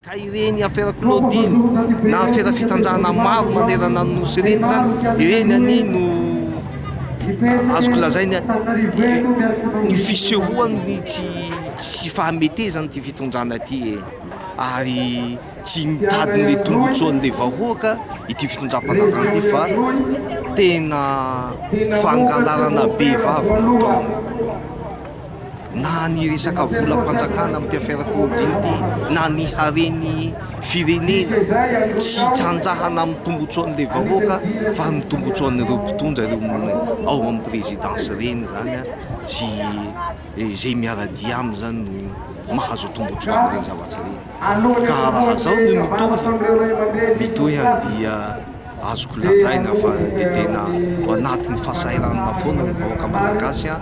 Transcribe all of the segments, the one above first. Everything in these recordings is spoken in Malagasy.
Ka ireny afera Claudine na afera fitrandrahana maro manerana ny Nosy ireny izany, ireny anie no azoko lazaina ny fisehoan'ny tsy tsy fahametezan'ity fitondrana ity e! Ary tsy mitady ny tombotsoan'ilay vahoaka ity fitondram-panjakana ity fa tena fangalarana be vava no ataony. Na ny resaka volam-panjakana amin'ity affaire Claudine ity, na ny haren'ny firenena, tsy trandrahana amin'ny tombotsoan'ilay vahoaka fa ny tombotsoan'ireo mpitondra ireo ao amin'ny présidence ireny izany sy izay miara-dia aminy izany no mahazo tombotsoa amin'ireny zavatra ireny. Ka raha izao no mitohy, mitohy dia Azoko lazaina fa dia tena ao anatin'ny fahasahiranana foana ny vahoaka malagasy an!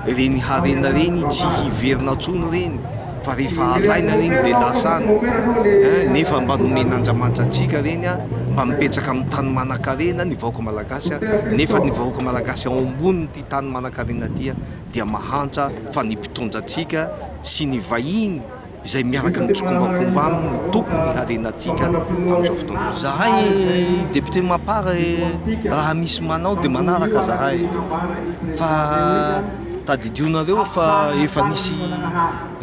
Ireny harena ireny tsy hiverina intsony ireny fa rehefa alaina ireny dia lasa any ein! Nefa mba nomen'Andriamanitra antsika ireny an! Mba mipetraka amin'ny tany manan-karena ny vahoaka malagasy an! Nefa ny vahoaka malagasy ao ambonin'ity tany manan-karena ity an dia mahantra fa ny mpitondra antsika sy ny vahiny izay miaraka mitsikombakomba aminy no tompony harenantsika amin'izao fotoana izao. Zahay député Mapar raha misy manao dia manaraka zahay fa tadidionareo fa efa nisy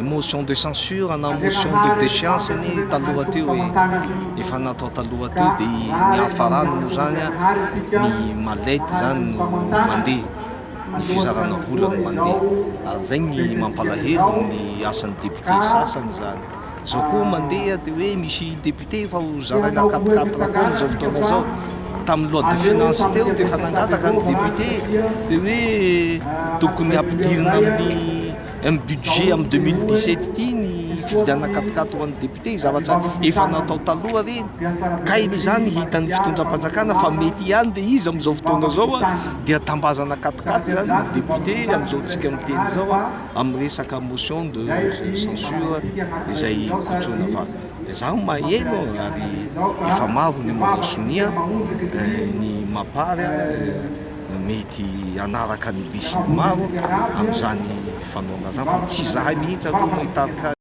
motion de censure na motion de déchéance anie taloha teo e, efa natao taloha teo dia ny hafarany moa zany ny mallette zany no mandeha. ny fizarana vola no mandeha ary zay ny mampalahelo ny asan'ny député sasany zany, zao koa mandeha de hoe misy député efa ho zaraina quatre quatre koa amin'izao fotoana zao, tamin'ny loi de finance teo de efa nangataka ny député de hoe tokony ampidirina amin'ny amin'ny budget amin'ny 2017 ity ny fividianana quatre quatre ho an'ny député, zavatra efa natao taloha ireny, kay izany hitan'ny fitondram-panjakana fa mety ihany le izy amin'izao fotoana izao dia tambazana quatre quatre izany ny député amin'izao tsika miteny izao amin'ny resaka motion de censure izay kotsoina fa izaho maheno ary efa maro ny manao sonia ny mapar Mety hanaraka ny besinimaro amin'izany fanaovana izany fa tsy izahay mihitsy aloha no hitarika azy.